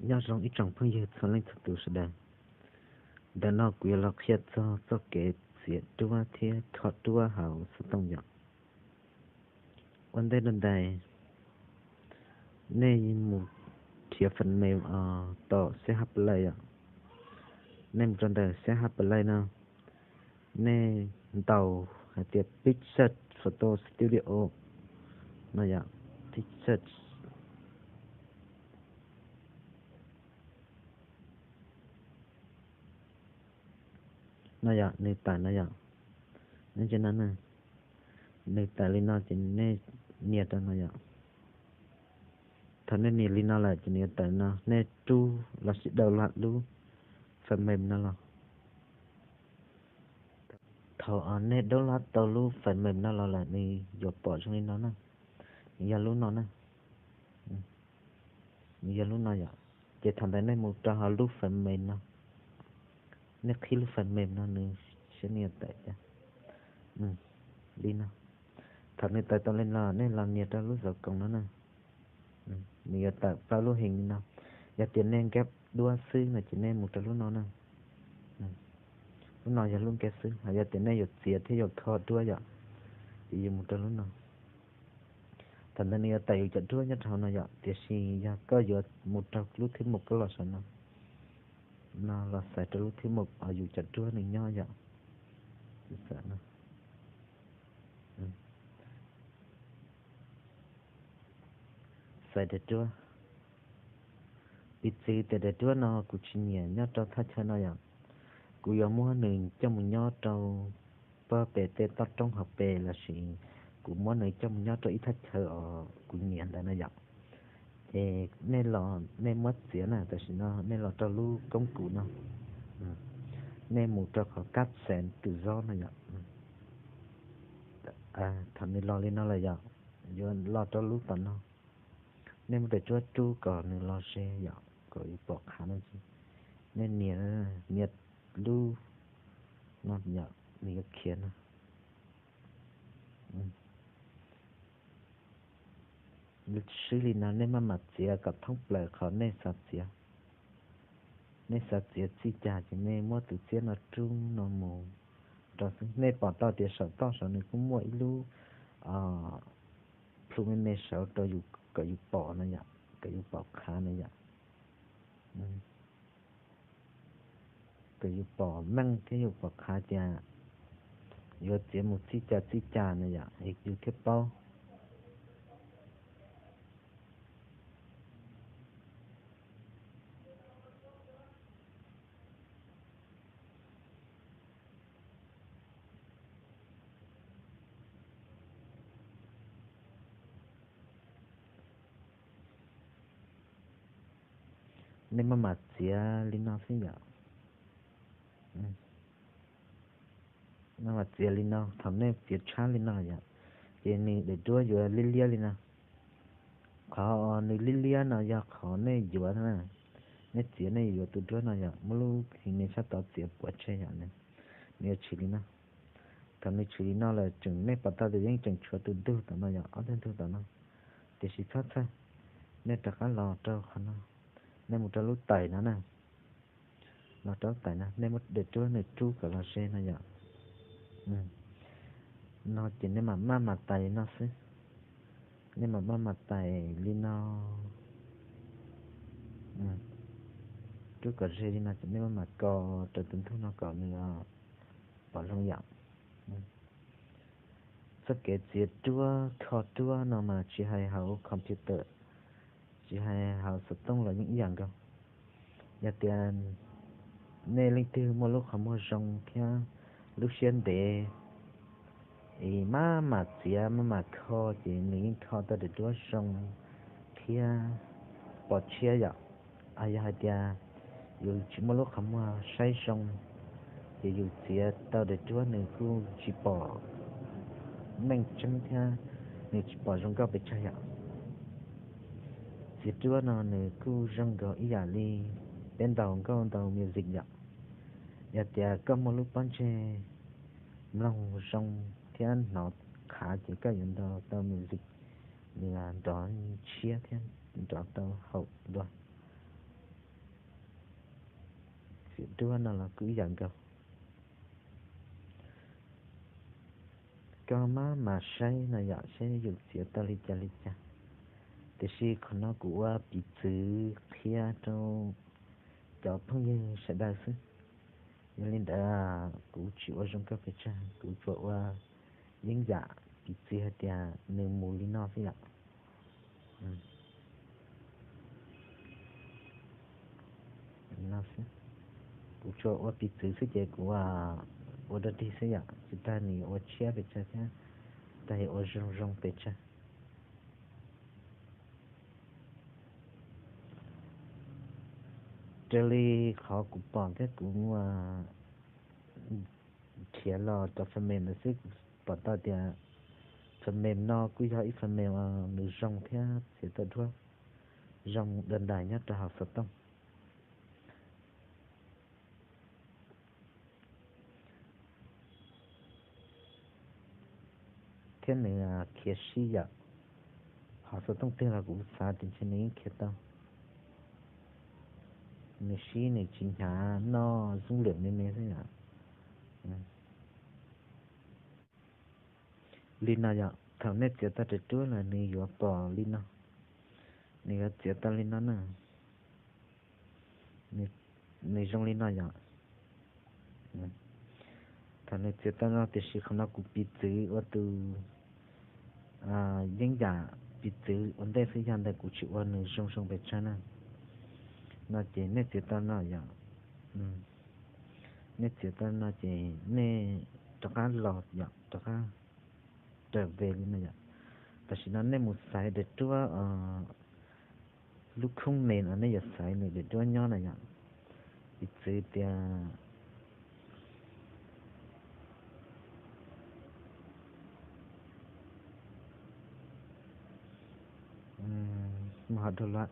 Nyob zoo ib tsoom phooj ywg txhua leej txhua tus sawv daws. Ntawm no kuv yuav los qhia txog txoj kev txiav duab thiab kho duab hauv xov tooj yom. Ua ntej rau ntawd, nej mus nrhiav phần mềm tom C H Play yom. Nej mus rau ntawm C H Play no, nej ntaus hais tias Picture Photo Studio no yom, Picture no yom, nws tawm no yom. Nej ntsia no na, nws tawm li no ces nej nias rau no yom. Thaum nej nias li no lawm ces nws yuav tawm no, nej rub los sis download lub phần mềm no los. Thaum nej download tau lub phần mềm no los lawm nws yuav pom zoo li no na. Nws yog lub no na. Nws yog lub no yom. Ces thaum ntawd nej mus rau hauv lub phần mềm no, nej qhib lub phần mềm no nws saib nws yuav tawm li no. Thaum nws tawm tau li no nej los nias rau lub xov koos no na. Nws yuav tawm plaub lub hình li no. Yog tias nej nkag duab xwb no ces nej mus rau lub no na. Lub no yog lub nkag xwb, ho yog tias nej yuav txiav thiab yuav kho duab yom, ces yuav mus rau lub no. Thaum ntawd nws yuav tawm yus cov duab nyob rau hauv no yom, tiam sis yog koj yuav mus rau lub thíb mục koj los saum no, no los xaiv rau lub thíb mục uas yus cov duab nws nyob yom. Xaiv daim duab. Piv txwv tias daim duab no kuv tsis nyiam nyob rau thaj chaw no yom, kuv yuav muab nws coj mus nyob rau pog pem tej toj roob hauv pes lossis kuv muab nws coj mus nyob rau ib thaj chaw uas kuv nyiam ntawd no yom. Ces nej los nej muab txiav na, tam sim no nej los rau lub công cụ no, nej mus rau qhov cắt xén tự do no yom. Thaum nws los li no lawm yom, yuav los rau lub tom no. Nej muab daim duab rub kom nws los ze yom, kom yus pom qhav no. Nej nias, nias lub no yom, nws yuav khiav no. Swb li no nej maj mam txiav kom thoob plaws qhov nej xav txiav. Nej xav txiav txij cas ces nej muab tus txiab no rub no mus rau xwb. Nej pom tau tias saum toj saud nws kuj muaj ib lub plhu me me saud rau yus kom yus pom no yom, kom yus pom qhav no yom. Kom yus pom meej thiab yus pom qhav tias yuav txiav mus txij cas txij cas no yom, es yus thiaj paub. Nej maj mam txiav li no xwb yom. Maj mam txiav li no, thaum nej txiav tshab li no yom, ces nws daim duab yuav liab liab li no. Qhov nws liab liab no yog qhov nej yuav na. Nej txiav nej yuav tus duab no yom, muab lub hình name sab tod txiav puav tseg yom, nws yuav tshwm li no. Thaum nws tshwm li no lawm tseem nej pom tau tias yeej tseem tshuav tus ntug tom no yom, ob tug ntug tom no. Tiam sis txhob txhawj, nej rov qab los rau qhov no, nej mus rau lub tawm no na. Los rau lub tawm no, nej muab daim duab nws rub kom los ze no yom. No ces nej mam maj mam tais li no xwb. Nej mam maj mam tais li no. Rub kom ze li no ces nej maj mam kos rau tus ntug no kom nws pom zoo yom. Txoj kev txiav duab kho duab no mas tsis hais hauv computer, tsis hais hauv xov tooj los yeej ib yam nkaus. Yog tias nej leej twg muaj lub qhov muag zoo thiab lub siab ntev, es maj mam txiav maj mam kho ces nws yeej kho tau daim duab zoo thiab pom tshiab yom. Yog hais tias yus tsis muaj lub qhov muag saib zoo, ces yus txiav tau daim duab nws kuj tsis pom meej tseeb thiab nws tsis pom zoo nkauj pes tsawg yom. Txiav duab no nws kuj zoo nkaus ib yam li peb ntaus nkauj ntaus music yom. Yog tias koj muaj lub pob ntseg mloog zoo thiab hnov qhav ces koj yuav ntaus tau music nws nrov tshiab thiab nrov tau haum dua. duab no los kuj ib yam nkaus. Koj mam mam saib no yom, saib yus txiav tau li cas li cas. Tiam sis qhov no kuv ua piv txwv qhia rau cov phooj ywg sawv daws xwb. Yog li ntawd kuv tsis ua zoo koj pes tsawg, kuv tsuas ua yeeb yam piv txwv hais tias nws mus li no xwb yom. Kuv tsuas ua piv txwv xwb ces kuv ua dog dig xwb yom, tsis tas nws yuav ua tshiab pes tsawg thiab, tsis tas yuav ua zoo zoo pes tsawg. Raws li qhov kuv pom thiab kuv nrhiav los rau fas mem ntawd xwb, kuv pom tau tias fas mem no kuj yog ib fas mem uas nws zoo thiab txiav tau duab zoo dua ntais nyob rau hauv xov tooj. Thiab nws khiav sib yam, hauv xov tooj twg los kuv xav tias ntshe nws yeej khiav tau. Nws sib nws tsis hnyav noj zoo lwm me me xwb yom. Li no yom, thaum nej txiav tau daim duab lawm nws yuav pom li no, nws yuav txiav tau li no na. Nws zoo li no yom. Thaum nws txiav tau no tiam sis qhov no kuv piv txwv ua tus yeeb yam piv txwv ua ntej xwb, yog ntawd kuv tsis ua nws zoo zoo pes tsawg na. No ces nej txiav tau no yom, nej txiav tau no ces nej rov qab los yom, rov qab raws ve li no yom. Tam sim no nej mus xaiv daim duab, lub khoob me no nej yuav xaiv nws daim duab nyob na yom. Piv txwv tias mus hauv dua luag,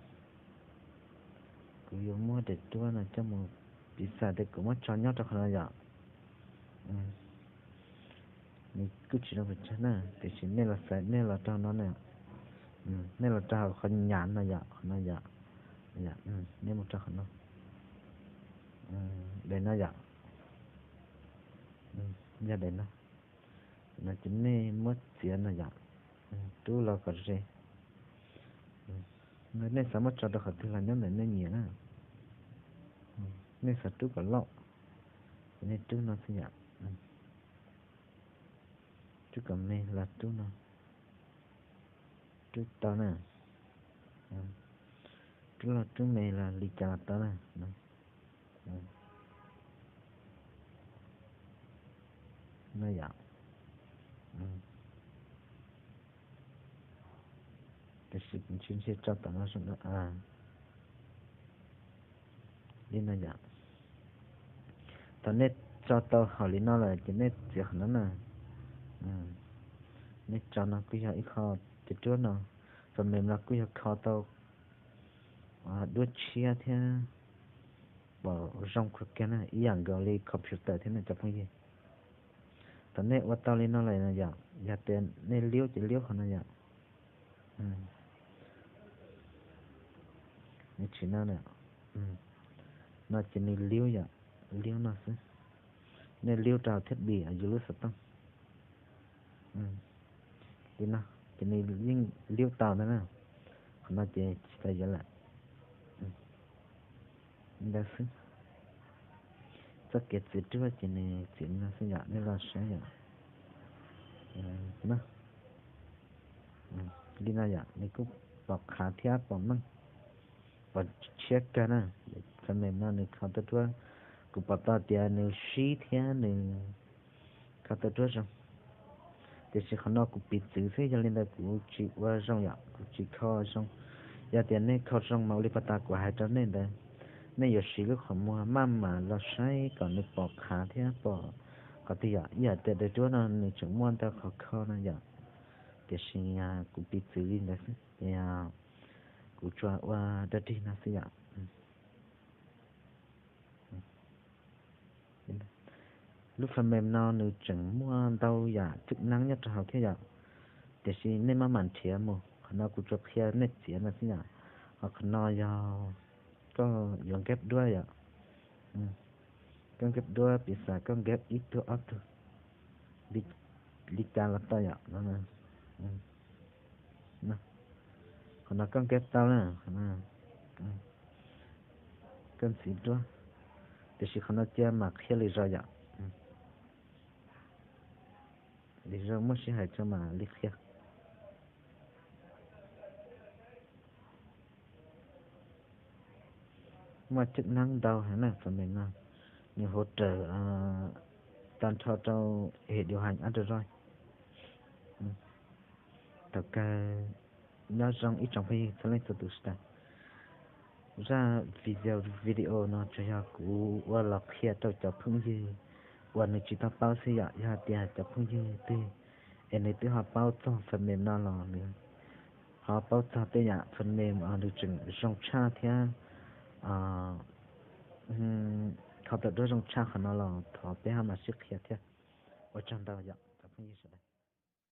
kuv yuav muab daim duab no coj mus, piv xam tias kuv muab tso nyob rau qhov no yom. Nws kuj tsis zoo pes tsawg na, tiam sis nej los xaiv, nej los rau no na, nej los rau qhov nyav no yom, qhov no yom, nej mus rau qhov no, daim no yom, yog daim no, no ces nej muab txiav no yom, rub los kom ze. Nej xav muab tso rau qhov twg los nyob ntawm nej nyiam na. Nej xav rub kom loj, ces nej rub no xwb yom. Rub kom me los rub no, rub tau na. Rub loj rub me los li cas los tau na. No yom. Tiam sis kuv ntshe ntshe tso tom no zoo, li no yom. Thaum nej tso tau hauv li no lawm ces nej txiav qhov no na. Nej tso no kuj yog ib qho, cov duab no, fas mem no kuj yog kho tau duab tshiab thiab pom zoo kawg kiag na, ib yam nkaus li computer thiab na cov phooj ywg. Thaum nej ua tau li no lawm no yom, yog tias nej liub ces liub qhov no yom. Nws tsis no, no ces nws liub yom, liub no xwb. Nej liub rau thiab dim yus lub xov tooj. Li no ces nws yeej liub tau ntag na. Qhov no ces tsis tau yuav lawm. Ntawd xwb. Txoj kev txiav duab ces nws txiav li no xwb yom, nej los saib yom. Li no yom, nws kuj pom qhav thiab pom meej, pom tshiab kawg na. Fas mem no nws kho tau duab, kuv pom tau tias nws sib thiab nws kho tau duab zoo. Tiam sis qhov no kuv piv txwv xwb, yog li ntawd kuv tsis ua zoo yom, kuv tsis kho zoo. Yog tias nej kho zoo mas ua li pas tas kuv hais rau nej ntawd, nej yuav siv lub qhov muag maj mam los saib kom nws pom qhav thiab pom qhov twg yom. Ib yam tias daim duab no nws tseem muaj ntau qhov kho no yom, tiam sis kuv piv txwv li ntawd xwb ces kuv tsuas ua dog dig no xwb yom. Lub fas mem no nws tseem muaj ntau yam tseeb neeb nyob rau hauv thiab yom, tiam sis nej maj mam nrhiav mus, qhov no kuv tsuas qhia nej txiav no xwb yom. Ho qhov no yog koj yuav nkab duab yom. Koj nkag duab piv xam koj nkag ib tug ob tug li cas los tau yom. Qhov no koj nkag tau na, koj ntxiv duab. Tiam sis qhov no cia mam qhia lwm zaus yom. Lwm zaus muaj sij hawm tso mam li qhia. Muaj tseeb neeb ntau heev na, phần mềm no nws hỗ trợ tag nrho rau hệ điều hành Android. Thaum kawg nyob zoo ib tsoom phooj ywg txhua leej txhua tus sawv daws. Zaj video, video no tsuas yog kuv ua los qhia rau cov phooj ywg uas nws tsis tau paub xwb yom. Yog hais tias cov phooj ywg twg es nws twb ho paub txog phần mềm no los nws ho paub txog tej yam phần mềm nws tseem zoo tshaj thiab, kho tawm duab zoo tshaj qhov no los thov peb ho mam sib qhia thiab. Ua tsaug ntau yom cov phooj ywg sawv daws.